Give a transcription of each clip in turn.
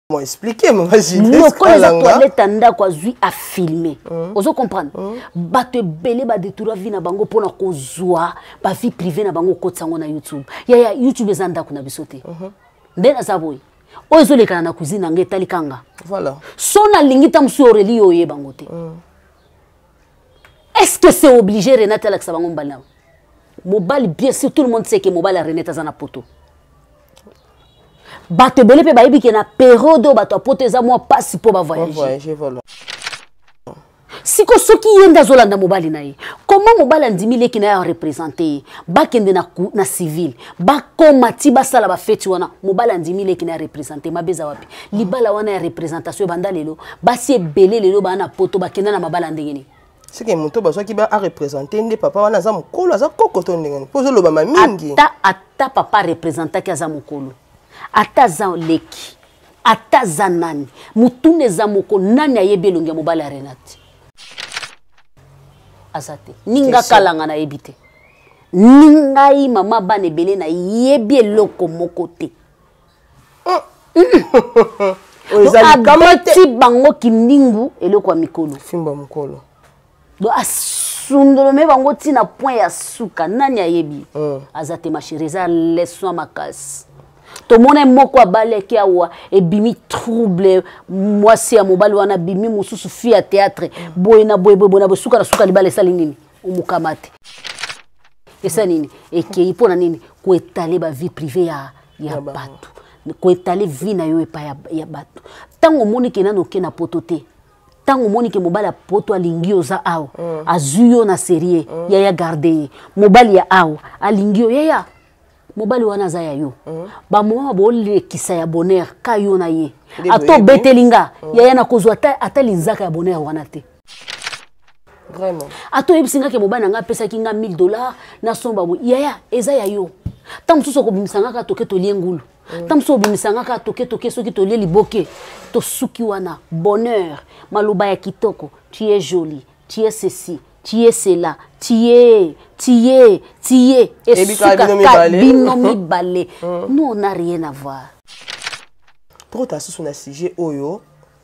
Bon, expliquer mama Judith. Lokola eza toilette ya ndako azwi afilme. Ozo comprendre? Bato ebele badetoura vie na bango mpona kozwa bavie privée na bango okotisa yango na YouTube. Yaya, YouTube eza ndako na biso te. Nde naza boye. Oyo ezolekana na cuisine na ngai etali kanga. Voilà. So nalingi ta mosusu Aurélie oyo oyeba yango te. Est-ce que c'est obligé Renate alakisa bango mobali na mobali? Bien sûr, tout le monde sait que mobali ya Renate aza na poto. Bato ebele mpe bayebi ke na periode oyo bato ya poto eza mwa mpasi mpo bavoyage. Voilà. Siko soki ye nde azolanda mobali na ye, koma mobali andimi leki na ye arepresente ye, bakende na civile, bakoma ti basala bafeti wana, mobali andimi leki na ye arepresente, mabe eza wapi? Libala wana ya représentation ebanda lelo. Basi ebele lelo baa na poto bakenda na mabala ndenge nini? Seke moto bazwaki ba arepresente nde papa wana aza mokolo, aza koko to ndenge nini? Mpo ozolobama mingi. Ata papa arepresentaki aza mokolo, ata aza leki, ata aza nani, motuna eza moko: nani ayebi elongi ya mobali ya Renate? Aza te. Ninga kalanga nayebi te, ni ngai mama bana ebele nayebi eloko moko te. Abeti bango kindingu, eloko ya mikolo, fimbo ya mokolo. Donc asundolome bango ntina point ya suka, nani ayebi? Aza te. Ma chérie, eza leçon makasi. Tomona moko abalaki awa, ebimi trouble, mwasi ya mobali wana abimi mosusu, fille ya théâtre, boye na boye, boye na boye, suka na suka libala esali nini? Omokama te, esali nini? Ekei. Mpo na nini koétaler bavie privée ya bato, koétaler vie na yo epai ya bato? Ntango omoni ke nano oke na poto te, ntango omoni ke mobali ya poto alingi yo, oza awa, azwi yo na sérieux, yaya, garde ye. Mobali ya awa alingi yo, yaya, mobali wana aza ya yo. Bamoma bolekisa ya bonheur ka yo na ye. Ata obeteli nga, yaya, nakozwa ata linzaka ya bonheur wana te. Vraiment. Ata oyebisi nga ke mobali na nga apesaki nga 1000 $, nasomba boye, yaya, eza ya yo. Ntango mosusu okobimisa nga kaka toke tolie ngulu, ntango mosusu obimisa nga kaka toke toke soki tolie liboke, tosuki wana. Bonheur, maloba ya kitoko, tu es jolie, tu es ceci, tu es cela, tu es, tu es, tu es, esukaka bino mibale. Nous, on n'a rien à voir. Tokota susu na sujet oyo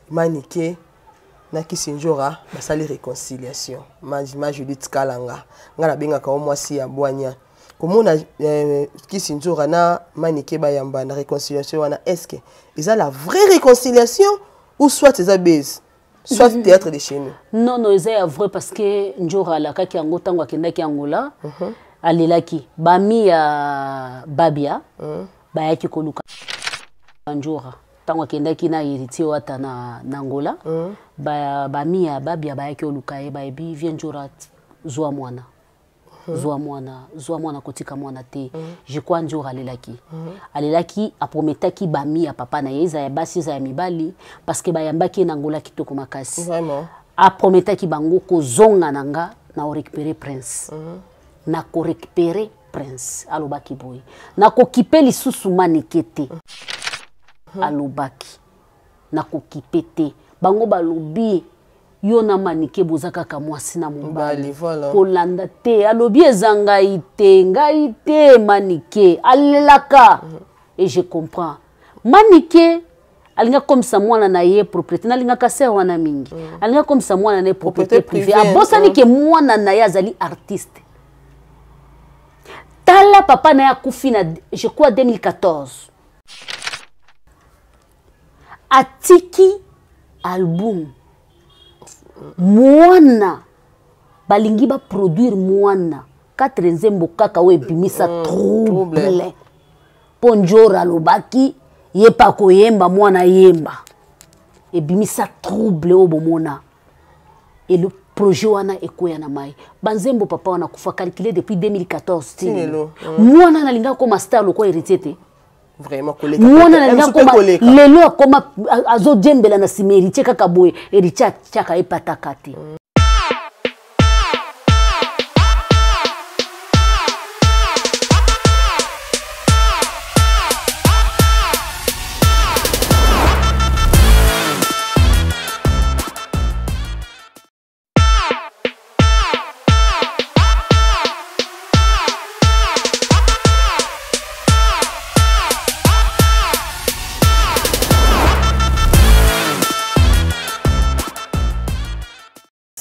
Manike na Kisinjora basali réconciliation. Ma Judith Kalanga, nga nabengaka o mwasi ya bwanya, komona Kisinjora na Manike bayamba na réconciliation wana, est ce que eza la vraie réconciliation ou soit eza base, soit théâtre de chez nous? Non, eza ya vrai, parce que Njora alakaki yango ntango akendaki Angola. Alelaki bami ya Babia bayaki koluka Njora ntango akendaki na Héritier Wata na Angola. Bami ya Babia bayaki koluka ye, bayebi vie Njora: zwa mwana, zwa mwana, zwa mwana, kotika mwana te. Je crois Njora alelaki, alelaki, aprometaki bami ya papa na ye, eza ya basi, eza ya mibali, parce que bayambaki ye na Angola kitoko makasi. Vraiment. Aprometaki bango: kozonga na nga na orécupérer Prince, na korécupérer Prince. Alobaki boye: nakokipe lisusu Manike te. Alobaki nakokipe te. Bango balobi: yo na Manike boza kaka mwasi na mobali. Voilà. Kolanda te. Alobi: eza ngai te, ngai te. Manike alelaka et je comprends. Manike alingi akomisa mwana na ye propriété. Nalingaka sœur wana mingi. Alingi akomisa mwana na ye propriété privée. Abosani ke mwana na ye azali artiste. Tala, papa na ye akufi na, je crois, 2014. Atiki album. Mwana balingi baproduire mwana 4 nzembo kaka oyo ebimisa trouble, mpo Njora alobaki ye mpe akoyemba, mwana yemba, ebimisa trouble oyo bomona. Elo projet wana ekwea na mai. Banzembo papa wana kufa, calculé depuis 2014 ti lelo. Mwana nalingi akoma star lokola Héritier te. Mwana nalingi akoma lelo, akoma azodiembela na nsima Héritier kaka boye. Héritier atiaka ye pataka te.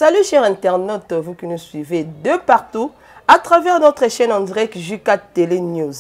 Salut chers internautes, vous qui nous suivez de partout à travers notre chaîne en direct JK Télé News.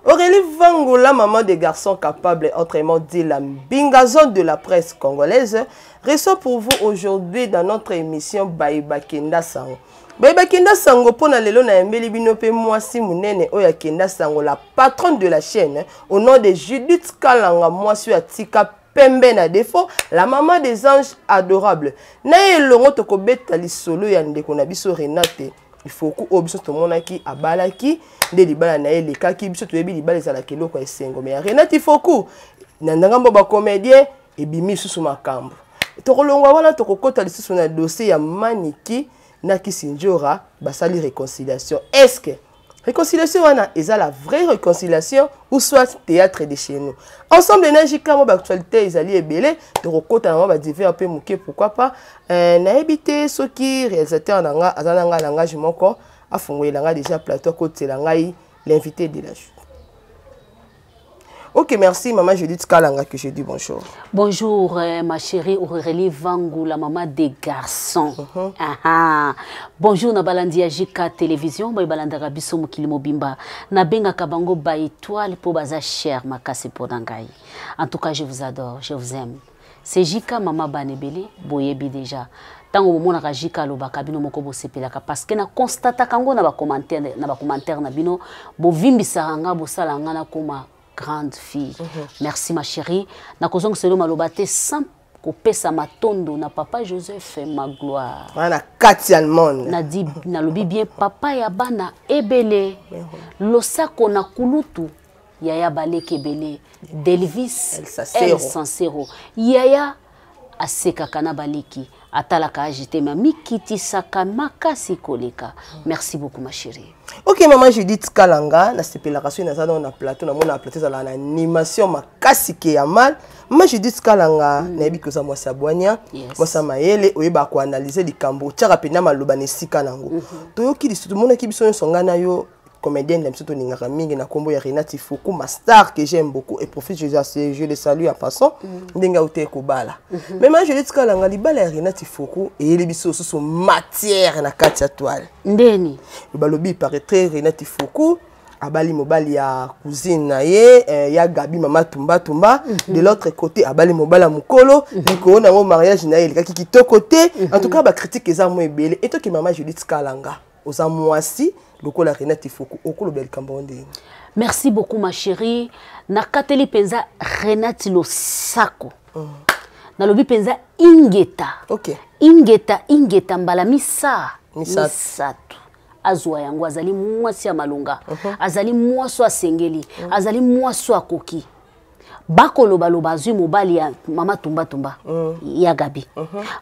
Aurélie Vangola, maman des garçons capables, autrement dit la bingazon de la presse congolaise, reçoit pour vous aujourd'hui dans notre émission Baïba Kenda Sango. Baïba Kenda Sango, pour lelo na yambeli bino pe mwasi munene oyo akenda sango, la patronne de la chaîne, au nom de Judith Kalanga, mwasi oyo atika pembe na défaut, la maman des anges adorables. Na ye elongo tokobeta lisolo ya ndeko na biso Renate Ifoku oyo biso tomonaki abalaki nde libala na ye elekaki. Biso toyebi libala ezalaka eloko ya esengo, mais ya Renate Ifoku na ngambo ba comédien ebimi lisusu makambo. Tokolongwa wana tokokota lisusu na dossier ya Maniki na Kisinjora basali réconciliation. Est-ce que réconciliation wana eza la vraie réconciliation ou soit théâtre de chez nous? Ensemble na JK mo ba actualité ezali ebele, tokokota na ba divers pe moke, pourquoi pas. Nayebi te soki réalisateur na nga aza na nga langage moko afongolela nga déjà plateau akotela ngai l'invité de la journée. Ok, merci maman Judith Kalanga que je dis bonjour. Bonjour ma chérie Aurélie Vangou, la maman des garçons. Aha. Bonjour na balandi ya JK Télévision, boy balandaka biso mokili mobimba. Na benga kabango ba étoile po baza cher makasi po na ngai. En tout cas, je vous adore, je vous aime. C'est JK maman Banebele, boyebi déjà. Tango bomonaka JK alobaka bino moko bosepelaka parce que na constataka ngo na ba commentaire, na ba commentaire na bino, bovimbisaka nga, bosala nga na koma grande fille. Merci ma chérie. Nakozonga selo maloba te sans kopesa matondo na papa Joseph ma gloire. Wana kati ya monde. Na di na lobi bien papa ya bana ebele. Losako na kulutu yaya baleke ebele. Delvis El Sincero. El Sincero. Yaya asekaka na baleki atalaka agité mais mikitisaka makasi koleka. Merci beaucoup ma chérie. Ok maman Judith Kalanga, na sepelaka so naza na plateau, na mona plateau za na animation makasi ke ya mal. Maman Judith Kalanga, nayebi koza mwasi ya bwanya, mwasi ya mayele, oyeba ko analyser likambo, tiaka pena maloba na esika nango. Toyoki lisusu, tomonaki biso nyonso nga na yo comédienne na biso tolingaka mingi na kombo ya Renate Ifoku, ma star que j'aime beaucoup et profite, je le salue en passant, ndenge auté kobala. Mais maman Judith Kalanga, libala ya Renate Ifoku eyeli biso susu matière na kati ya toile. Ndeni balobi paraîtrait Renate Ifoku abali mobali ya cousine na ye, ya Gabi mama tumba tumba. De l'autre côté abali mobali ya mukolo, likolo nango mariage na ye elekaki kitoko te. En tout cas ba critique eza mo ebele. Et toki mama Judith Kalanga oza mwasi lokola Renate Ifoku okolobela likambo ndenge. Merci beaucoup ma chérie. Nakateli penza Renate Losako. Nalobi penza ingeta. Ingeta, ingeta mbala misa. Misato. Misato. Azwa yango azali mwasi ya malonga. Azali mwasi asengeli. Azali mwasi akoki. Bakoloba loba azwi mobali ya mama tumba tumba. Ya Gabi.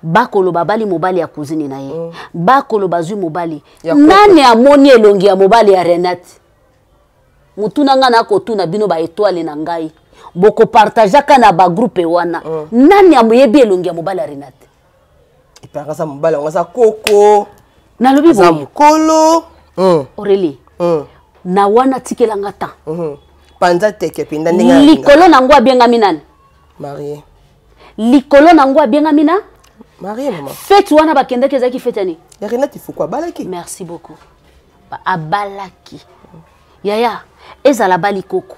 Bakoloba bali mobali ya cousine na ye. Bakoloba azwi mobali. Ya koko. Nani amoni elongi ya mobali ya Renate? Mutuna nga na kotuna bino ba étoile na ngai. Boko partageaka na ba groupe wana. Nani amoyebi elongi ya mobali ya Renate? Epaka sa mobali yango aza koko. Nalobi Aza boye. mokolo. Aurélie. Na wana tikelanga temps. Panza teke pinda ndenge ya Likolo nango abengami nani? Marie. Likolo nango abengami na? Marie maman. Fête wana bakendaki ezalaki fête ya nini? Ya Renate Ifoku abalaki. Merci beaucoup. Ba abalaki. Yaya, ezala bali koko.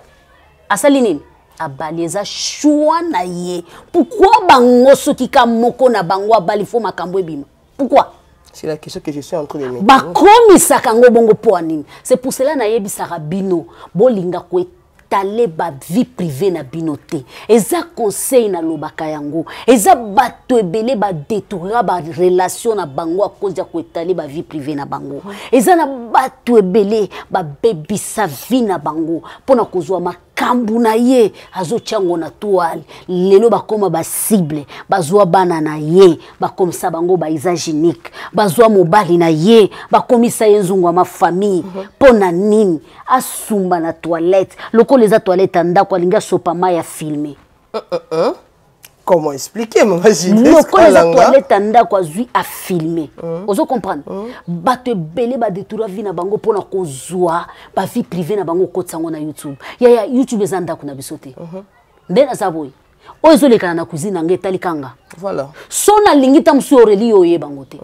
Asali nini? Abali eza choix na ye. Pourquoi bango soki ka moko na bango abali fo makambo ebima? Pourquoi? C'est la question que je suis en train de mettre. Bakomisaka ngo bongo po nini? C'est pour cela nayebisaka bino bolinga ko étaler ba vie privée na bino te. Eza conseil na lobaka yango. Eza bato ebele ba détourner ba relation na bango à cause ya ko étaler ba vie privée na bango. Eza na bato ebele ba bebisa vie na bango pona kozwa makambu na ye azotia ngo na toile. Lelo bakoma ba cible, bazwa bana na ye, bakomisa bango ba usage unique, bazwa mobali na ye, bakomisa ye nzungu ya ma famille. Pona nini asumba na toilette lokola eza toilette ya ndako alingi asopa mai ya filme. Comment expliquer, maman Judith Lokola eza Kalanga? toilette ya ndako azwi a filme. Ozo comprendre? Bato ebele ba détourner vie na bango mpona kozwa ba vie privée na bango okotisa yango na YouTube. Yaya, YouTube eza ndako na biso te. Nde naza boye. Oyo ezolekana na cuisine na ngai etali kanga. So nalingi ta mosusu Aurélie oyo oyeba yango te.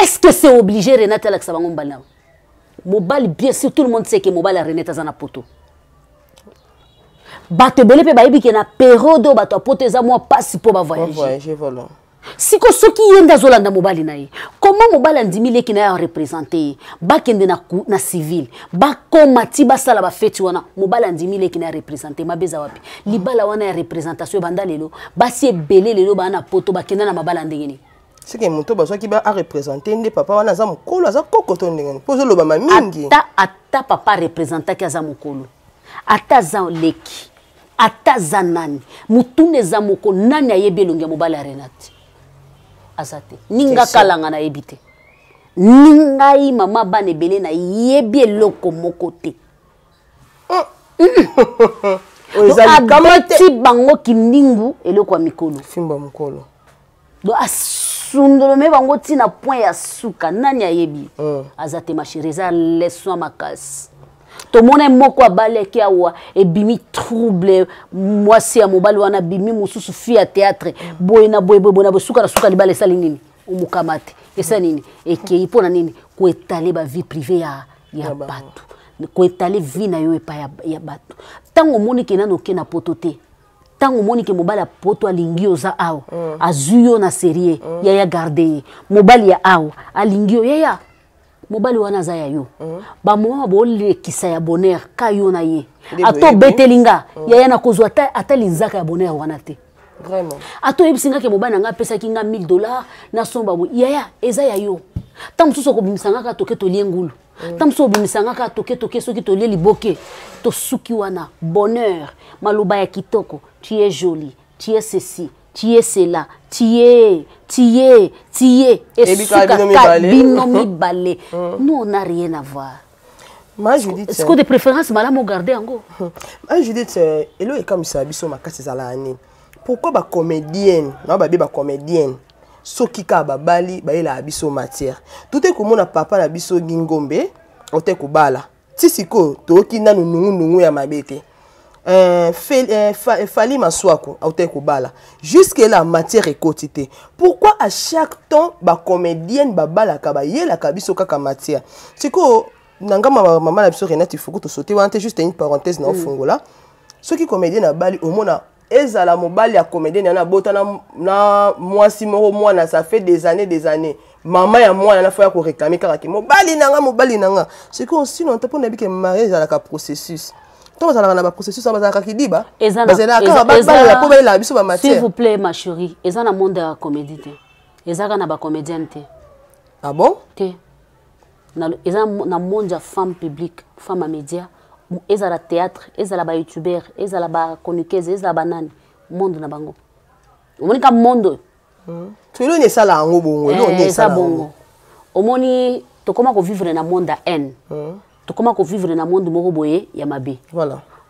Est-ce que c'est obligé Renate alakisa bango mobali na mobali? Bien sûr, tout le monde sait que mobali ya Renate aza na poto. Bato ebele mpe bayebi ke na periode oyo bato ya poto eza mwa mpasi mpo bavoyage. Voilà. Siko soki ye nde azolanda mobali na ye, koma mobali andimi leki na ye arepresente ye, bakende na civile, bakoma ti basala bafeti wana, mobali andimi leki na ye arepresente, mabe eza wapi? Libala wana ya représentation ebanda lelo. Basi ebele lelo baa na poto bakenda na mabala ndenge nini? Seke moto bazwaki ba arepresente nde papa wana aza mokolo, aza koko to ndenge nini? Mpo ozolobama mingi. Ata papa arepresentaki aza mokolo, ata aza leki, ata aza nani, motuna eza moko: nani ayebi elongi ya mobali ya Renate? Aza te. Ninga kalanga nayebi te, ni ngai mama bana ebele nayebi eloko moko te. Abeti bango kindingu, eloko ya mikolo. Fimbo ya mokolo. Donc asundolome bango ntina point ya suka, nani ayebi? Aza te. Ma chérie, eza leçon ya makasi. Tomona moko abalaki awa, ebimi trouble, mwasi ya mobali wana abimi mosusu, fille ya théâtre, boye na boye, boye na boye, suka na suka libala esali nini? Omokama te, esali nini? Ekei mpo na nini? Koetale bavie privée ya bato, koetale vie na yo epai ya bato. Ntango omoni ke nano oke na poto te, ntango omoni ke mobali ya poto alingi yo, oza awa, azwi yo na serie, yaya, garde ye. Mobali ya awa alingi yo, yaya, mobali wana aza ya yo. Bamoma bolekisa ya bonheur ka yo na ye. Ata obeteli nga, yaya, nakozwa ata linzaka ya bonheur wana te. Ata oyebisi nga ke mobali na nga apesaki nga 1000 $, nasomba boye, yaya, eza ya yo. Ntango mosusu okobimisa nga kaka toke tolie ngulu, ntango mosusu obimisa nga kaka toke toke soki tolie liboke, tosuki wana. Bonheur, maloba ya kitoko, tu es jolie, tu es ceci, tu es cela, tu es, tu es, tu es, esukaka bino mibale. Nous, on n'a rien à voir. Ma Judith, siko de préférence malamu ogarde yango. Ma Judith, eloko ekamisaka biso makasi ezalaka nini? Pourquoi bacomédienne na babe, bacomédienne, soki kaka babali, bayelaka biso matière? Tute komona papa na biso Gingombe ote kobala, ti sikoyo toyoki nanu nungunungu ya mabe te. Fali Maswako autaki kobala, jusque là matière ekoti te. Pourquoi à chaque temps bacomédienne babalaka, bayelaka biso kaka matière? Sikoyo na ngamba mama na biso Renate Ifuku, tosote wana te, juste une parenthèse na ofungola. Soki comédienne abali, omona ezala mobali ya comédienne yana abota na mwasi moko mwana, ça fait des années, des années, mama ya mwana na fo ya koréclame kaka ke mobali na nga, mobali na nga. Sikoyo sino te, mpo nayebi ke mariage ezalaka processus. Ntango bazalaka na baprocessus wana, bazalaka kidiba, bazalaka kaka babalela mpo bayelaka biso bamatière. S'il vous plaît, ma chérie, eza na monde ya comédie te, eza kaka na bacomédienne te. Ah bon? Te, eza na monde ya femme publique, femme ya média, ezala théâtre, ezala bayoutubeur, ezala bachroniqueuse, ezala banani, monde na bango. Omoni ka monde oyo. So eloni esala yango bongo, eloni eza bongo. Omoni, tokóma kovivre na monde ya haine, tokóma kovivre na monde moko boye ya mabe.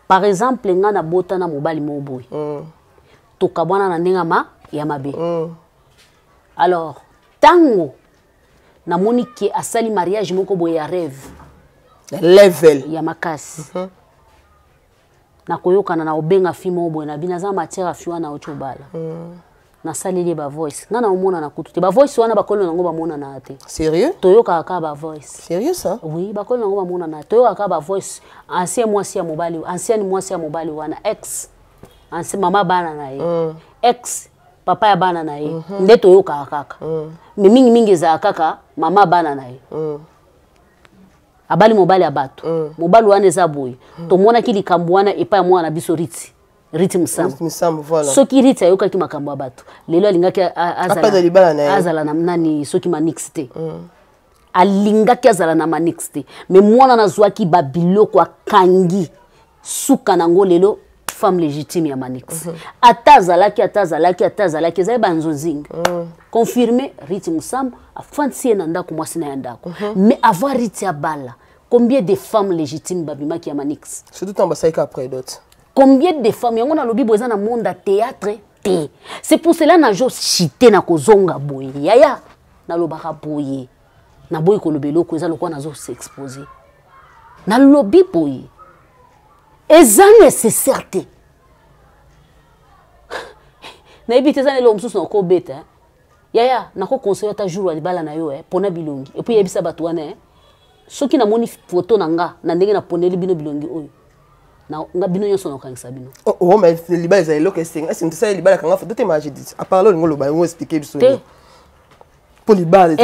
Par exemple, nga nabota na mobali moko boye, tokabwana na ndenge ma ya mabe. Alors ntango namoni ke asali mariage moko boye ya rêve, level ya makasi, nakoyokana na obenga fi moko boye na bino, aza matière ya fi wana auti obala. Nasaleli ye bavoice, nga na omonana kutu te. Bavoice wana, bakolo nango bamonana te. Sérieux? Toyokaka kaka bavoice. Sérieux, ça? Oui, bakolo nango bamonana, toyokaka kaka bavoice. Ancien mwasi ya mobali, ancienne mwasi ya mobali wana, ex ancien mama bana na ye, ex papa ya bana na ye, nde toyokaka kaka. Mais mingimingi ezalaka kaka mama bana na ye abali mobali ya bato. Mobali wana eza boye. Tomonaki likambo wana epai ya mwana na biso Riti, Riti Musambo. Musambo, voilà. Soki Riti ayokaki makambo ya bato lelo, alingaki azala na nani, soki Manix te. Alingaki azala na Manix te. Mais mwana nazwaki babiloko, akangi suka nango lelo femme légitime ya Manix. Ata azalaki, ata azalaki, ata azalaki, ezali banzonzinga. Confirmé, Riti Musambo afandisi ye na ndako, mwasi na ya ndako. Mais avant Riti abala, combien de femmes légitimes babimaki ya Manix? Surtout ntango basalaki après dot. Combien de femmes? Yango nalobi boye, eza na monde ya théâtre te. C'est pour cela nazo chite na kozonga boye, yaya, nalobaka boye, naboyi koloba eloko eza lokola nazo s'expose. Nalobi boye, eza nécessaire te. Nayebi te, eza na eloko mosusu nakobeta. Yaya, nako conseiller ata jour ya libala na yo, eh, pona bilongi. Et puis yebisa bato wana, eh, soki namoni photo na nga na ndenge naponeli bino bilongi oyo, na nga bino nyonso nakokangisa bino. Oh, oh, mais libala ezali eloko esenga. Esi moto asali libala kanga photo te, ma Judith. À part là, olingi oloba yango, expliquer biso te. Mpo libala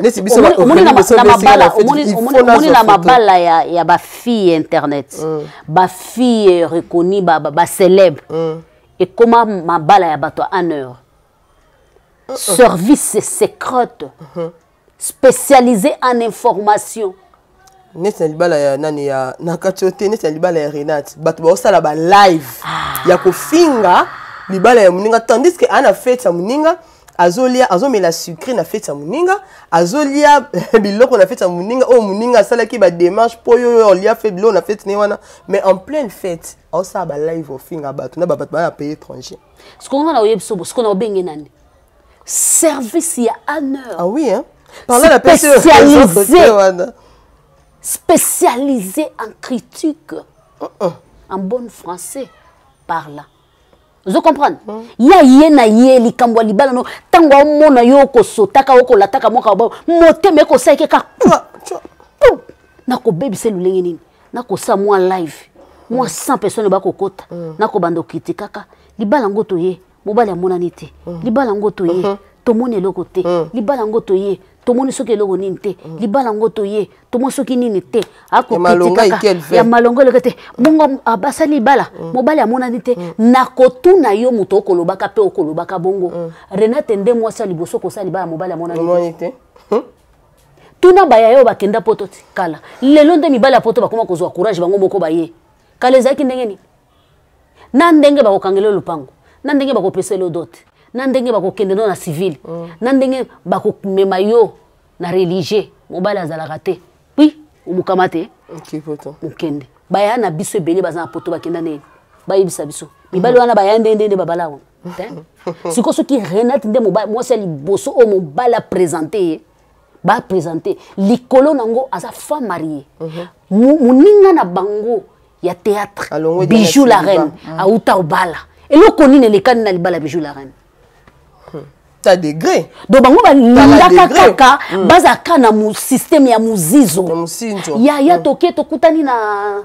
neti biso omoni na mabala, omoni na mabala ya bafille internet, bafille reconnu, bacélèbre, ekoma mabala ya bato ya 1 heure. Service secrète spécialisé en information. Neti na libala ya nani, ya na kati yo te, neti na libala ya Renate, bato baosala balive ya kofinga libala ya moninga, tandis que aa na fete ya moninga, azolia, azomela sucré na fete ya moninga, azolia biloko na fete ya moninga oyo moninga asalaki badémarche mpo yo oyo olia fe biloko na fete ne wana. Mais en pleine fête, aosala balive, ofinga bato na babato baa na pays étranger. Sikoyo nga na oyebi so, sikoyo na obenge nani? Service ya honneur. Ah oui, hein? Par là, spécialisé, spécialisé en critique, en bon français par là, ozo comprendre? Ya ye na ye likambo ya libala no, ntango aomona yo okosotaka, okolataka moka, motema ekosalaki ka nakobebisa lolenge nini, nakosala mwa live, mwa 100 personnes bakokota, nakobanda okritikaka libala yango. Toye, mobali amonani te. Libala yango, toye, tomoni eloko te. Libala yango, toye, tomoni soki eloko nini te. Libala yango, toye, tomoni soki nini te. Akocritiquaka ya malongo eloko te. Bongo basali libala, mobali amonani te. Nakotuna yo, moto okolobaka mpe okolobaka bongo, Renate nde mwasi ya liboso kosala libala mobali amonani te? Tuna bayaya oyo bakenda Poto ti kala. Lelo nde mibali ya Poto bakoma kozwa courage, bango moko baye. Kala ezalaki ndenge nini? Na ndenge bakokangela yo lopango, na ndenge bakopesa yo dot, na ndenge bakokende no na civile, na ndenge bakomema yo na religieux, mobali azalaka te. Puis omokama te, mokende. Baya na biso ebele baza na Poto, bakenda ndenge bayebisa biso mibali wana baya ndenge nde babala wana te. Sikoyo soki Renate nde mwasi ya liboso oyo mobali aprésente ye, baprésente likolo nango aza femme mariée, moninga na bango ya théâtre Bijou la Reine auta obala, eloko nini elekani na libala Bijou la Reine? Ta degré. Donc bango balingaka kaka bazalaka na système ya mozizo yaya. Toke, tokutani na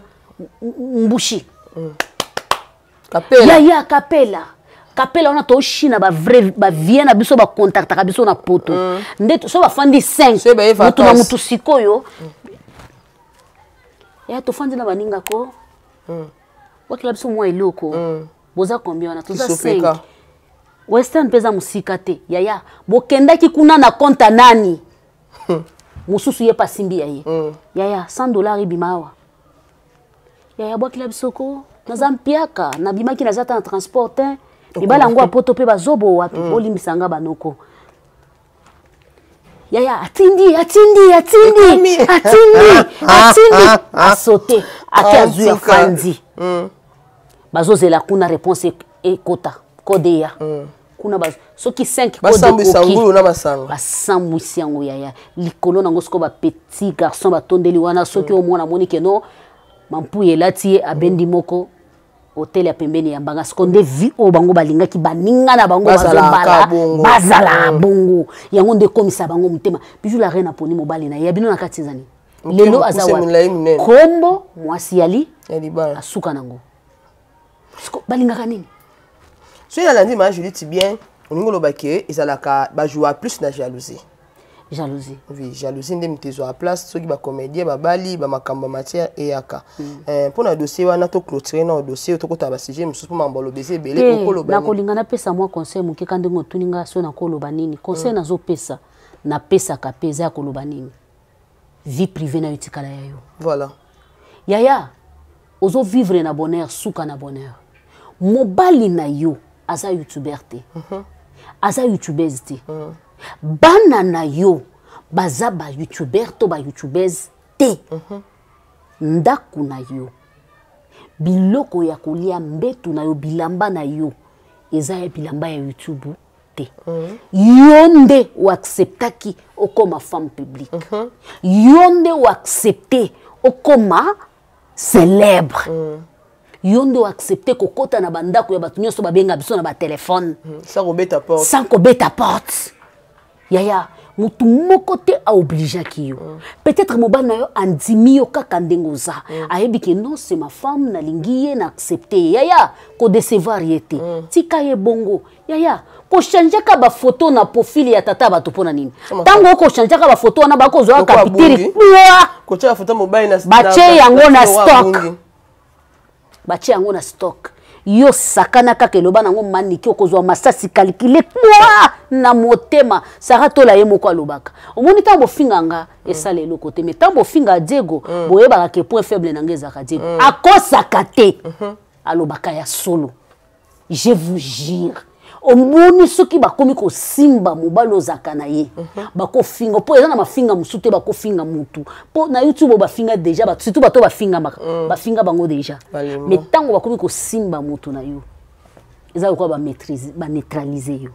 mbushi yaya Kapela. Kapela wana toshina bavrai bavie na biso, bacontactaka biso na Poto nde so bafandi 5, motu na motu. Sikoyo ya tofandi na baninga ko wakela biso mwa eloko. Boza combien wana? Toza 5. Western mpe eza mosika te yaya. Bokendaki kuna na compte nani? Mosusu ye pasimbi ya ye. Yaya, 100 $ ebima awa. Yaya, bwakela biso ko naza mpiaka, nabimaki, naza ta na transport te. Mibali yango ya Poto mpe bazobo wapi? Bolimbisa nga banoko. Yaya atindi, atindi, atindi, atindi, atindi, asote, ake, azwi, afandi. Bazozela kuna réponse ekota, code ya kuna soki 5. Basambwisa ngulu na masanga. Basambwisi yango yaya. Likolo nango sikoyo bapetit garçon batondeli wana. Soki omona, amoni ke no mampuya elati ye, abendi moko hotel ya pembeni ya mbanga. Siko nde vie oyo bango balingaki, baninga na bango bazobala, bazala bongo. Yango nde ekomisa bango motema. Bijou la Reine aponi mobali na ye ya bino na kati ezani. Lelo aza wapi? Kombo mwasi yali asuka nango. Siko balingaka nini? Soki nalandi ma Judith bien, olingi oloba ke ezalaka bajoua plus na jalousie. Jalousie. Oui, jalousie nde moto ezwaka place. Soki bacomédien babali, bamakambo ya matière eyaka mpo na dossier wana, toclôture na dossier, tokotala basujet mosusu, mpo makambo aloba eza ebele. Okoloba? Nakolinga napesa mwa conseil moke ka ndenge otuni nga so nakoloba nini. Conseil nazopesa, napesaka mpe eza ya koloba nini? Vie privée na yo etikala ya yo. Voilà. Yaya, ozovivre na bonheur, suka na bonheur. Mobali na yo aza youtubeur te, aza youtubeuse te. Bana na yo baza bayoutubeur to bayoutubeuse te. Ndako na yo, biloko ya kolia, mbetu na yo, bilamba na yo eza ya bilamba ya YouTube te. Yo nde oacceptaki okoma femme publique. Yo nde oaccepte okoma célèbre. Yo nde oaccepte kokɔta na bandako ya bato nyonso, babenga biso na batelefone. Sans kobeta porte. Sans kobeta porte. Yaya, motu moko te aobligeaki yo. Peut-être mobali na yo andimi yo kaka ndenge oza. Ayebi ke non, c'est ma femme, nalingi ye, na accepte ye. Yaya, kodecevoir ye te. Tika ye bongo. Yaya, kochangeaka bafoto na profil ya tata ya bato mpo na nini? Ntango okochangeaka bafoto wana, bakozwaka Lokola kapitiri bungi. pwa Kotia bafoto mobali na Batie yango na tiroir stock. bungi. Batie yango na stock. Yo sakana kaka, eloba nango Maniki, okozwa masasi calcule kwa na motema. Sara Tola ye moko alobaka, omoni, ntango bofinga nga esala eloko te, mais ntango bofinga Diego, boyebaka ke point faible na nga ezalaka Diego. Akosaka te, alobaka ya solo, je vous jure. Omoni, soki bakomi kosimba mobali ozalaka na ye, bakofinga, mpo eza na mafinga mosusu te. Bakofinga mutu mpo na YouTube oyo bafinga déjà bato, surtout bato bafingamaka, bafinga bango déjà. Balemba. Mais ntango bakomi kosimba motu na yo, eza lokola bamaîtrise, baneutralize yo.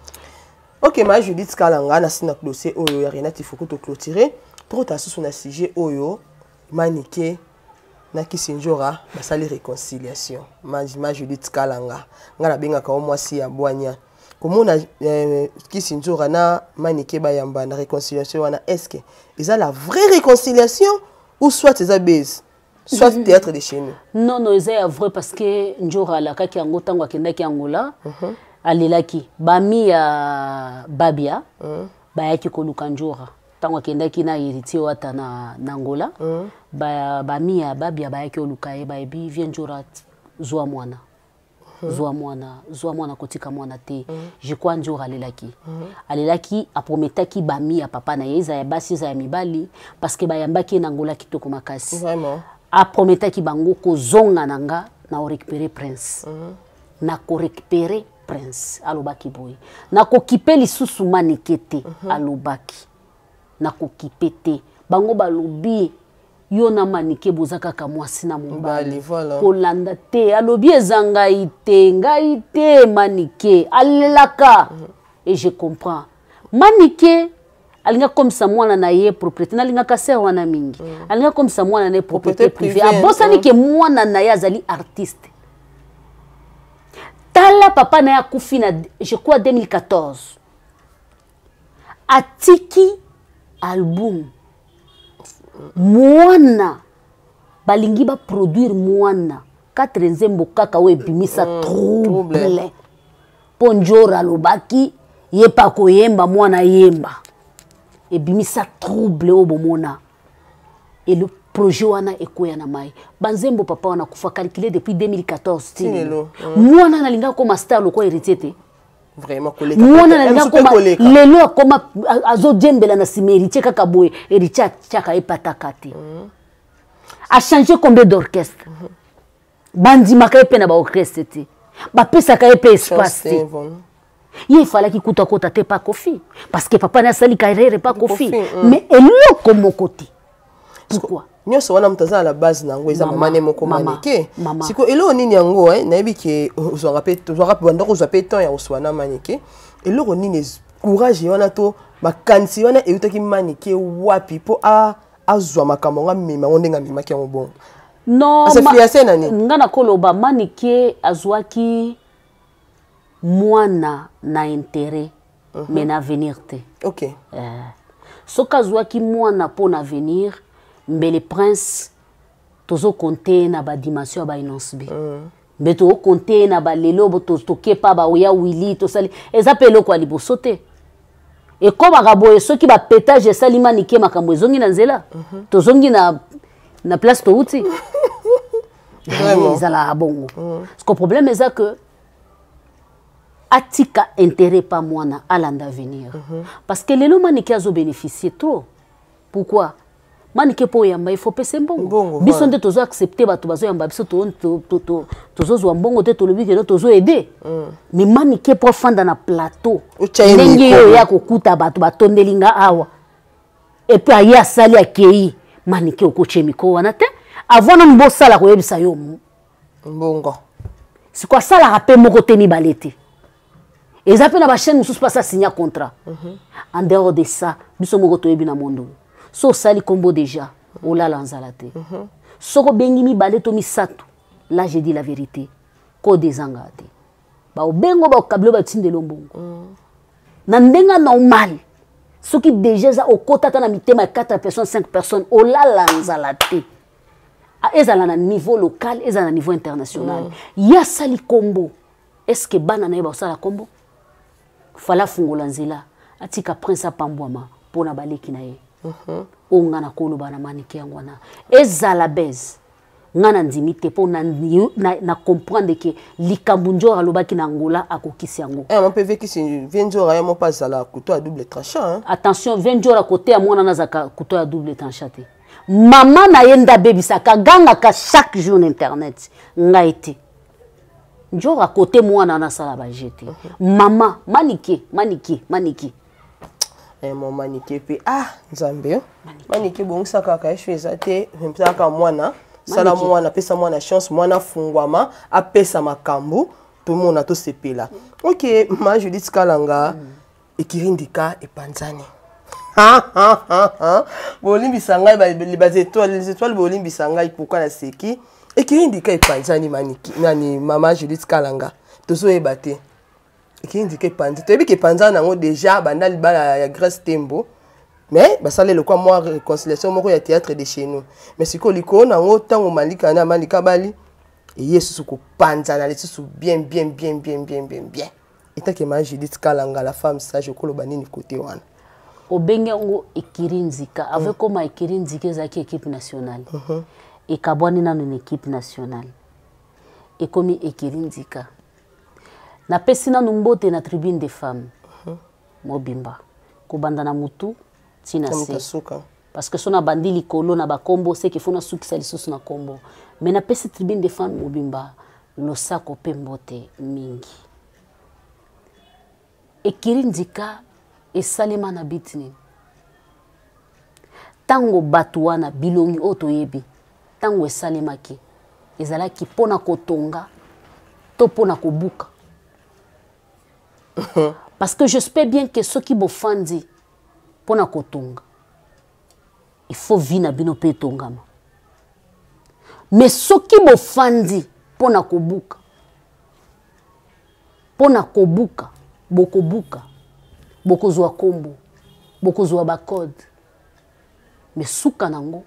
Ok, ma Judith Kalanga, na sina dossier oyo ya Renate Ifoku, toclôturer, tokota susu na sujet oyo Manike na Kisinjora basali réconciliation. Ma Judith Kalanga, nga nabengaka o mwasi ya bwanya, komona Kisinjora na Manike bayamba na réconciliation wana, est ce que eza la vraie réconciliation ou soit eza base, soit théâtre de chez nous? Non, non, eza ya vrai, parce que Njora alakaki yango ntango akendaki Angola. Alelaki bami ya Babia, bayaki koluka Njora ntango akendaki na Héritier Wata na Angola. Bami ya Babia bayaki koluka ye, bayebi vie Njora, zwa mwana, zwa mwana, zwa mwana, kotika mwana te. Je crois Njora alelaki, alelaki, aprometaki bami ya papa na ye, eza ya basi, eza ya mibali, parce que bayambaki ye na Angola kitoko makasi. Aprometaki bango, kozonga na nga na orécupérer Prince, na korécupérer Prince. Alobaki boye, nakokipe lisusu Manike te. Alobaki nakokipe te. Bango balobi, yo na Manike boza kaka mwasi na mobali. Mobali, voilà. Kolanda te. Alobi eza ngai te, ngai te. Manike alelaka et je comprends. Manike alinga komisa mwana na ye propriété, nalingaka ser wana mingi, alinga komisa mwana na ye propriété propriété privée. Privée, Abosani ke mwana na ye azali artiste. Tala, papa na ye akufi na, je crois, 2014, atiki album. Mwana balingi baproduire mwana 4 nzembo kaka oyo ebimisa trouble. Trouble. Mpo Njora alobaki ye pa koyemba, mwana yemba, ebimisa trouble oyo bomona. Elo projet wana ekwea na mai. Banzembo papa wana kufa, calculé depuis 2014 ti Ti lelo. lelo. Mwana nalinga koma star lokola Héritier te. Vraiment, koleka. Mwana Eh, nalinga mosusu mpe koma koleka. Lelo akoma azodiembela na nsima Héritier kaka boye. Héritier atiaka ye pataka te. Achange combien d'orchestre? Bandimaka ye mpe na baorchestre te, bapesaka ye mpe espace Chance te. te, voilà. Ye efalaki kuta kota te pa Kofi, parce que papa na asali carrière pa Kofi. Kofi. Mais eloko moko te, pourquoi? Nyonso wana, moto aza na la base na yango eza Mama, mama ne moko mama, Manike. Mama. Sikoyo eloko nini yango, nayebi ke ozwaka mpe, tozwaka mpe, bandako ozwa mpe temps ya koswa na Manike. Eloko nini courage wana to makanisi wana eutaki Manike wapi mpo azwa makambo yango, amema yango ndenge amemaki yango bongo? Non. Asinfluence na nini? Nga nakoloba Manike azwaki mwana na intérêt, mais na avenir te. Soki azwaki mwana mpo na avenir, mbele Prince tozokonte na badimension ya baInnoss'B, mbe tokokonte na balelo tokepa baoya wili tosali. Eza mpe eloko ya liboso te ekomaka boye. Soki bapétage esali Manike, makambo ezongi na nzela, tozongi na place touti. Vraiment. Ezalaka bongo, parce que problème eza que atika intérêt pa mwana, alanda avenir, parce que lelo Manike azobénéficie trop. Pourquoi Manike? Mpo oyamba, il faut pesa mbongo. Mbongo, Biso voilà. nde tozo accepte bato bazoyamba biso, tozozwa mbongo te, tolobi keno tozoaider. Mais Manike, mpo afanda na plateau Otya ye ndenge micro. oyo ya kokuta bato batondeli nga awa, et puis aye asali, akei, Manike okotie micro wana te avant nanu bosala koyebisa yo. Mbongo. Siko asalaka mpe moko te, mibale te, eza mpe na bachaîne mosusu mpasi asinya contrat. En dehors de ça, biso moko toyebi na monde oyo, so osali nkombo déjà, olala nzala te. Soki obengi mibale to misato, là je dis la vérité, kode ezangaka te. Baobengo, bakabilo, batindeli mbongo na ndenge normal. Soki déjà eza okota ata na mitema ya 4 personnes, 5 personnes, olala nzala te. Ezala na niveau local, ezala na niveau international. Ye asali kombo, est ce que bana na ye basala kombo? Fala afungola nzela, atika prince apambwama mpo na baleki na ye. Oyo nga nakoloba na Manike yango wana, ezala base nga na ndimi te mpo na comprendre ke likambo Nzora alobaki na Angola, akokisi yango. Eh, mpe vekisi vie Nzora ye moko azala couteau à double tranchant, hein? Attention, vie Nzora kote ya mwana nazalaka couteau ya double tranchant te. Mama na ye nde abebisaka, agangaka chaque jour na internet. Ngai te, Nzora kote mwana wana asala baje te. Mama Manike, Manike, Manike. Eh, mo Manike mpe, ah Nzambe, Manike, bongisa kaka esho eza te, kaka mwana sala mwana, apesa mwana chance, mwana afungwama, apesa makambo, tomona, tosepela. Ok, ma Judith Kalanga, ekiri ndika epanzani. Bolimbisa ngai, baétoile, les étoiles, bolimbisa ngai. Pourquoi naseki? Ekiri ndika epanzani. Maniki nani, mama Judith Kalanga, tozoyeba te. Ekiri ndika epanzi, toyebi ke epanzani yango déjà banda libala ya Grace Tembo, mais basala elokwa mwa réconciliation moko ya théâtre de chez nous. Mais sikoyo likolo nango, ntango Malika na Malika bali eye susu kopanzana lisusu bien bien bien bien bien bien bien. Etake ma Judith Kalanga, la femme sage, okoloba nini kote wana? Obengi yango ekiri nzika avec koma ekiri nzika ezalaki équipe nationale, ekabwani nano na équipe nationale, ekomi ekiri nzika. Napesi nanu mbote na tribune des femmes mobimba, kobanda na mutu ntina se, parce que so nabandi likolo na bakombo, seke fo nasukisa lisusu na kombo. Mais napesi tribune des femmes mobimba losako mpe mbote mingi. Ekiri nzika esalema na biti nini? Ntango bato wana, bilongi oyo toyebi, ntango esalemaki, ezalaki mpona kotonga to mpona kobuka? Parce que j'espère bien que soki bofandi mpona kotonga, il faut vie na bino mpe etongama. Mais soki bofandi mpona kobuka, mpona kobuka, bokobuka, bokozwa nkombo, bokozwa bacode, mais suka nango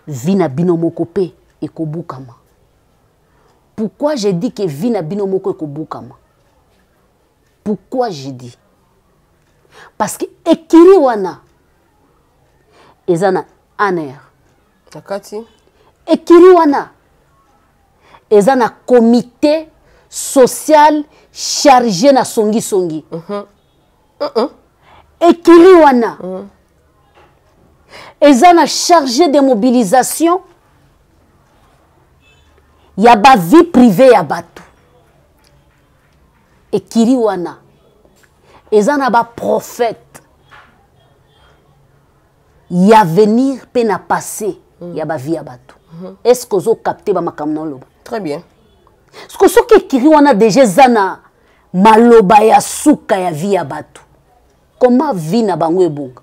vie na bino moko mpe ekobukama. Pourquoi je dis que vie na bino moko ekobukama? Pourquoi je dis? Parce que ekiri wana eza na ANR. Na kati. Ekiri wana eza na comité social chargé na songisongi. Ekiri wana eza na chargé de mobilisation ya bavie privée ya bato. Ekiri wana eza na baprophète ya avenir mpe na passé ya bavie ya bato. Est ce que ozocapter bamakambo na oloba? Très bien. Parce soki ekiri wana déjà eza na maloba ya suka ya vie ya bato, comment vie na bango ebonga?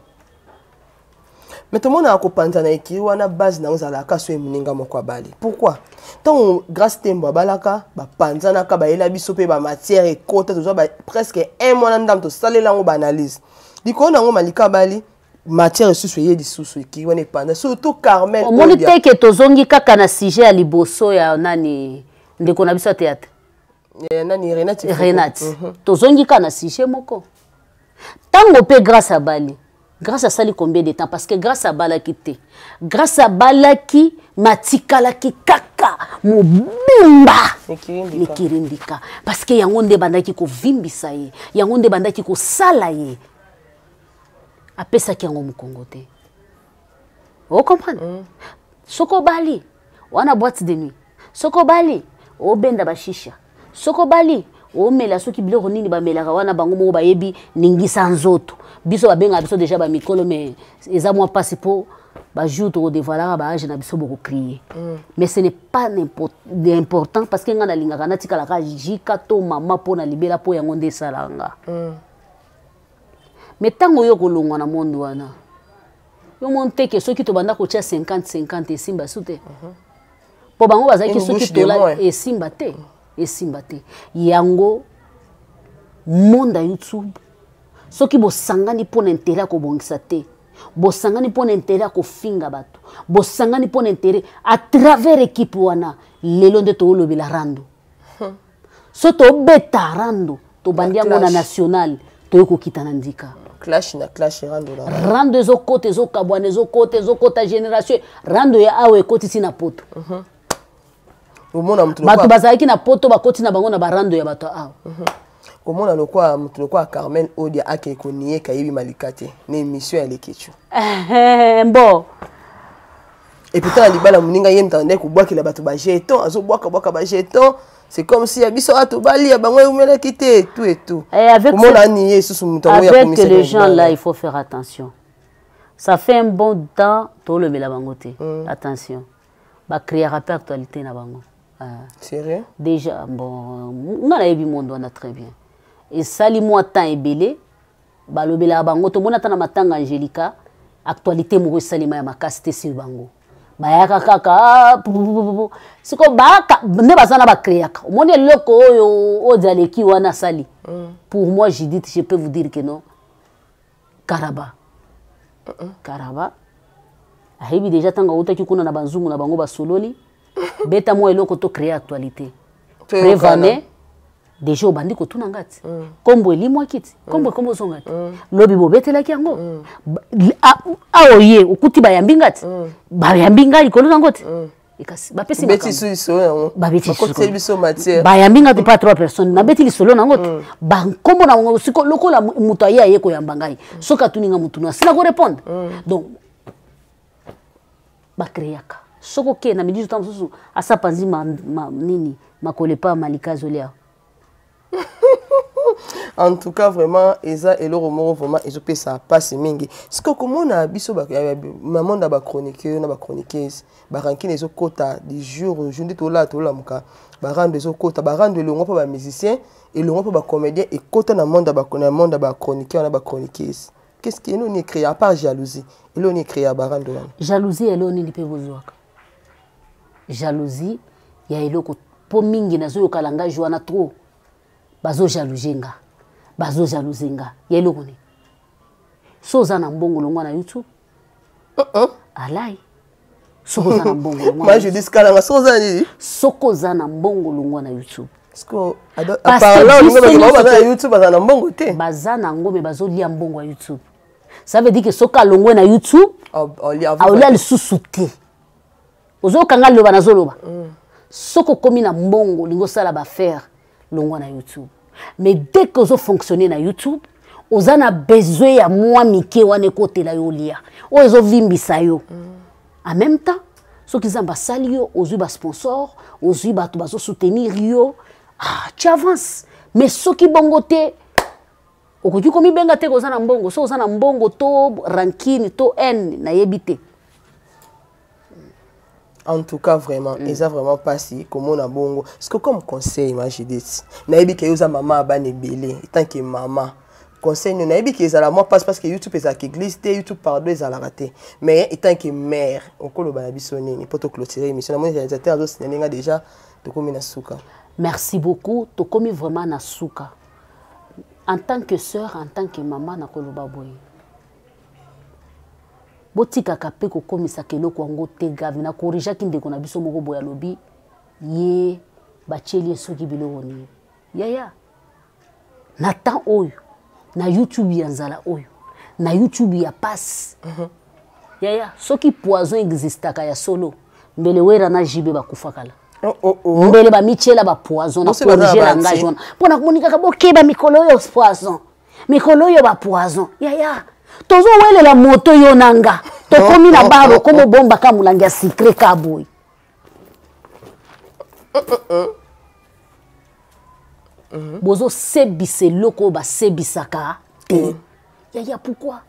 Mais tomonaka kopanza na ekiri wana, base nango ezalaka so moninga moko abali. Pourquoi ntango Grâce Tembo abalaka, bapanzanaka, bayela biso mpe bamatière ekota, tozwa presque un mois na ndambo, tosalela yango baanalyse likolo nango. Malika abali, matière lisusu eye lisusu, ekiri wana epanza, surtout Carmel. Omoni te ke tozongi kaka na sujet ya liboso ya nani, ndeko na biso ya théâtre? Nani, Renate. Renate. Tozongi kaka na sujet moko. Ntango mpe Grâce abali, Grâce asali combien de temps? Parce que Grâce abalaki te, Grâce abalaki matikalaki kaka mobimba mikirindika, parce que yango nde ebandaki kovimbisa ye, yango nde ebandaki kosala ye, apesaki yango mokongo te. Ocomprendre? Soki obali wana boîte de nuit, soki obali obenda bashisha, soki obali omela soki biloko nini bamelaka wana, bango moko bayebi. Ningisa nzoto, biso babengaka biso déjà bamikolo, mais eza mwa mpasi mpo bajour tokodévoilaka baage na biso, bokocrier. Mais ce n'est pas important, parce que ngai nalingaka natikalaka jika to mama mpo na libela, mpo yango nde esalaka nga. Mais ntango oyo kolongwa na monde wana, yo moni teke soki tobanda kotia 50 50, esimba su te, mpo bango bazalaki soki tola esimba te, esimba te. Yango monde ya YouTube. Soki bosangani mpo na intérêt ya kobongisa te, bosangani mpo na intérêt ya kofinga bato, bosangani mpo na intérêt à travers équipe wana. Lelo nde toolobela rando, so tobeta rando, tobandi yango na national, toye kokita na ndika. Clash na clash, rando na rando, ezokota, ezokabwana, ezokota, ezokota génération. Rando ya awa ekotisi na poto. Omona moto bato bazalaki na poto, bakoti na bango na barando ya bato awa. Komona lokwa moto lokwa Carmen Odia ake konieka, yebi Malika te na émission ya Lekechu. Bon. Et puis tala libala moninga, ye moto ande kobwakela bato bajeton, azobwakabwaka bajeton, c'est comme si ya biso ato bali ya bango eumelaki te, tout et tout. Komona ani ye lisusu moto yango ya avec les gens là, il faut faire attention. Ça fait un bon temps tolobela bango te. Attention, bacréaka mpe actualité na bango. Sérieux? Déjà, bon, nga nayebi monde wana très bien. Esali mwa temps ebele balobelaka bango. Tomoni ata na matanga Angélika, actualité moko esalema ya makasi te sur bango. Bayaka kaka, ah, siko bayaka nde baza na bacréaka. Omoni eloko oyo oyo aleki wana asali. Pour moi, Judith, je peux vous dire que non, Karaba Karaba ayebi déjà ntango autaki kuna na banzungu na bango, basololi, beta mwa eloko to créer actualité. Prevane déjà obandi kotuna nga ti nkombo elimwaki ti nkombo ekombo ozonga ti lobi bobetelaki yango. Awa ye okuti bayambi nga ti bayambi nga likolo nango ti ekasi bapesi. Bayambi nga te pas trois personnes, nabeti lisolo nango te, bankombo na bango. Siko lokola moto aye aye koyamba ngai, soki atuni nga motu asila korépondre. Donc bacréaka. Soki okee na miniti ta mosusu, asapanzi nini makolo epa Malika azolia. En tout cas, vraiment, eza eloko moko vraiment ezopesa mpasi mingi. Sikoyo komona biso na monde ya bachroniqueur na bachroniqueuse, barancune ezokɔta du jour au jour. Nde tolala, tolamuka, barando ezokɔta, barando elongo mpo bamusicien, elongo mpo bacomédien, ekɔta na monde ya bachroniqueur na bachroniqueuse. Qu'est-ce qui eloni ecréa à part jalousie? Eloni ecréa barando wana? Jalousie eloko nini mpe bozwaka jalousie ya eloko mpo mingi nazoyoka langage wana trop, bazojalousie nga, bazojalousie nga ya eloko nini? So oza na mbongo, longwa na YouTube. Alai, soki oza na mbongo, longwa. Ma Judith Kalanga, soki oza nini? Soki oza na mbongo, longwa na YouTube. Baza na YouTube, baza na mbongo te. Baza na yango, me bazolia mbongo ya YouTube. Ça veut dire que soki alongwe na YouTube, aolia lisusu te. Ozokanga liloba nazoloba. Soki okomi na mbongo, olingi osala baaffaire, longwa na YouTube. Mais dès que ozofonctionne na YouTube, oza na besoin ya mwa mike wana ekotela yo, olia oyo ezovimbisa yo. En même temps, soki Nzambe asali yo, ozwi basponsor, ozwi bato bazosoutenir yo, ah, tu avances. Mais soki bongo te, okoki komibenga te koza na mbongo. Soki oza na mbongo, to rancune to haine, nayebi te. En tout cas, vraiment, eza vraiment mpasi komona bongo. Parce que comme conseil, ma Judith, nayebi ke yo oza mama ya bana ebele, tant que mama, conseil nini? Nayebi ke ezala mwa mpasi parce que YouTube ezalaka église te, YouTube pardon ezalaka te, mais étant que mère, okoloba na biso nini mpo toclôturer émission? Namoni réalisateur azosignaler nga déjà tokomi na suka. Merci beaucoup. Tokomi vraiment na suka. En tant que sœur, en tant que mama, nakoloba boye: botikaka mpe kokomisaka eloko yango te grave. Nakorrigeaki ndeko na biso moko boye, alobi ye batieli ye soki biloko nini. Yaya, na temps oyo na YouTube ya nzala oyo, na YouTube ya pasi, yaya, soki poison existaka ya solo, mbele Wera na JB bakufa kala. Oh. Mbele bamitiela bapoison. Na corrige langage wana mpo na komoni kaka bokeba mikolo oyo poison, mikolo oyo bapoison. Yaya, tozowelela moto yo na nga, tokomi na bar, okomi obombaka molangi ya sucre ka boye. Bozosebisa eloko oyo basebisaka te. Yaya, pourquoi,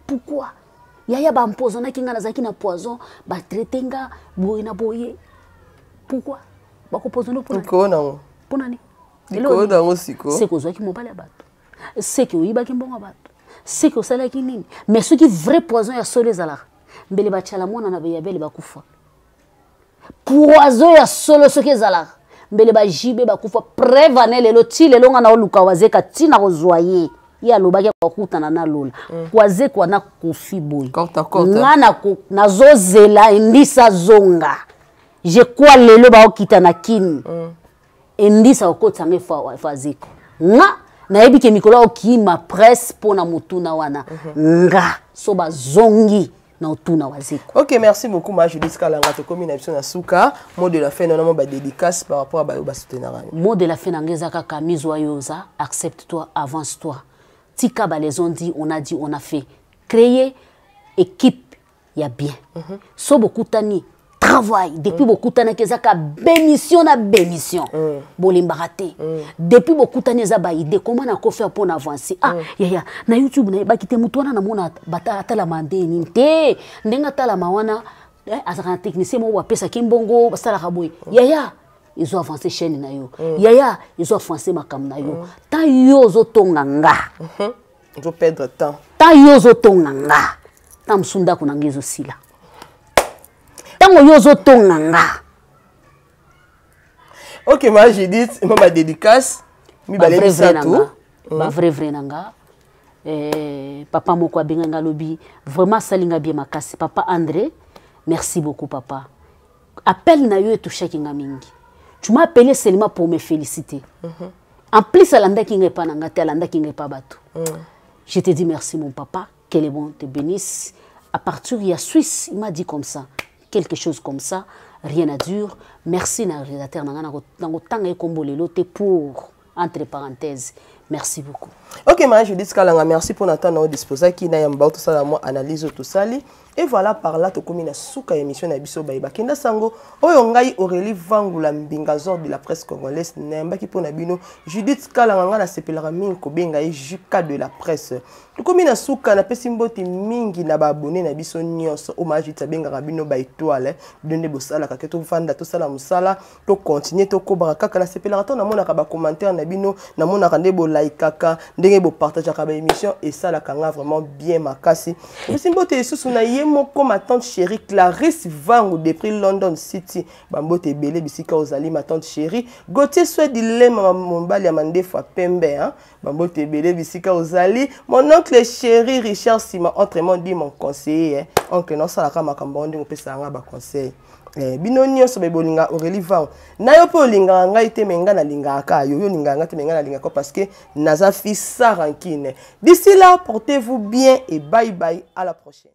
pourquoi, yaya, baempoisonnaki nga, nazalaki na poison, batraite nga boye na boye? Pourquoi bakopoisonne? Mpona nini? Likolo nango siko. Seke ozwaki mobali ya bato, seke oyibaki mbongo ya bato, seke osalaki nini? Mais soki vrai poison ya solo ezalaka, mbele batiala mwana na beyabele bakufa. Poison ya solo soki ezalaka, mbele baJB bakufa. Preuve ane lelo, ti lelo nga na oluka Wazeka, ntina kozwa ye. Ye alobaki akokutana na Lola. Wazekwa na Kofi boye. Nga nazozela Endisa zonga. Je crois lelo baokita na Kini. Endisa okotisa nga efa Wazekwa. Nga nayebi ke mikolo okima presse mpo na motuna wana. Nga so bazongi na otuna Wazekwa. Ok, merci beaucoup ma Judith Kalanga. Tokomi na biso na suka. Mot de la fin, non, ba dédicace par rapport à bayo basoutenir. Mot de la fin na ngeza kaka mizwa yoza, accepte-toi, avance-toi. Tika ba les on dit, on a dit, on a fait. Créer équipe ya bien. So bokutani travail depuis bokutana ke ezaka bémission na bémission. Bolembaka te. Depuis bokutani eza ba idée comment na ko faire pour avancer. Ah yaya na YouTube na yebaki te mutu wana namona bata atalama nde nini te ndenge atalama wana azalaka na technicien moko bapesaki mbongo basalaka boye. Yaya ezo avancer chaîne na yo. Yaya ezo avancer makambo na yo. Tant yo ozotonga nga. Ozo perdre temps. Tant yo ozotonga nga. Tant mosusu ndako na nga ezosila. Ntango yo ozotonga nga. Ok, ma Judith, ma ba dédicace mibale misato. Ba vrai vrai na nga. Papa moko abenga nga lobi vraiment asali nga bien makasi. Papa André, merci beaucoup papa. Appel na yo etouchaki nga mingi. Tu m'as appelé seulement pour me féliciter. En plus alandaki nga epa na nga te, alandaki nga epa bato. Je te dis merci mon papa, que le bon te bénisse. À partir ya Suisse, il m'a dit comme ça, quelque chose comme ça, rien à dire. Merci na réalisateur na nga na kotanga ye kombo lelo te pour entre parenthèses. Merci beaucoup. Ok, ma Judith Kalanga, merci pour notre temps disposé qui na yamba tout ça moi analyse tout ça. Et voilà, par là tokomi na suka émission na biso bayeba kenda sango oyo ngai Aurélie Vangula Mbingazor de la presse congolaise nayambaki mpona bino Judith Kalanga. Nga nasepelaka mingi kobenga ye Juka de la presse. Tokomi na suka, napesi mbote mingi na baabonnés na biso nyonso oyo ma Judith abengaka bino baétoile. Bino nde bosalaka ke tovanda, tosala mosala, tocontinue, tokobaka kaka. Nasepelaka to namonaka bacommentaire na bino, namonaka nde bolaikaka, ndenge bopartageaka baémission, esalaka nga vraiment bien makasi. Epesi mbote lisusu na ye moko ma tante chérie Clarisse Vangu depuis London City. Bambote ebele bisika ozali, ma tante chérie. Gautier Swedilema, mobali ya mandefu ya pembe, hein? Bambote ebele bisika ozali. Mon oncle chéri Richard Sima, autrement dit mon conseiller, hein? Oncle naosalaka makambo ndenge opesaka nga baconseil. Bino nyonso be bolinga Aurélie Vangu, na yo mpe olingaka ngai te, me ngai nalingaka kaka yo. Yo olingaka ngai te, me ngai nalingaka, parce que naza fille sans rancune. D'ici là, portez-vous bien et bye bye, à la prochaine.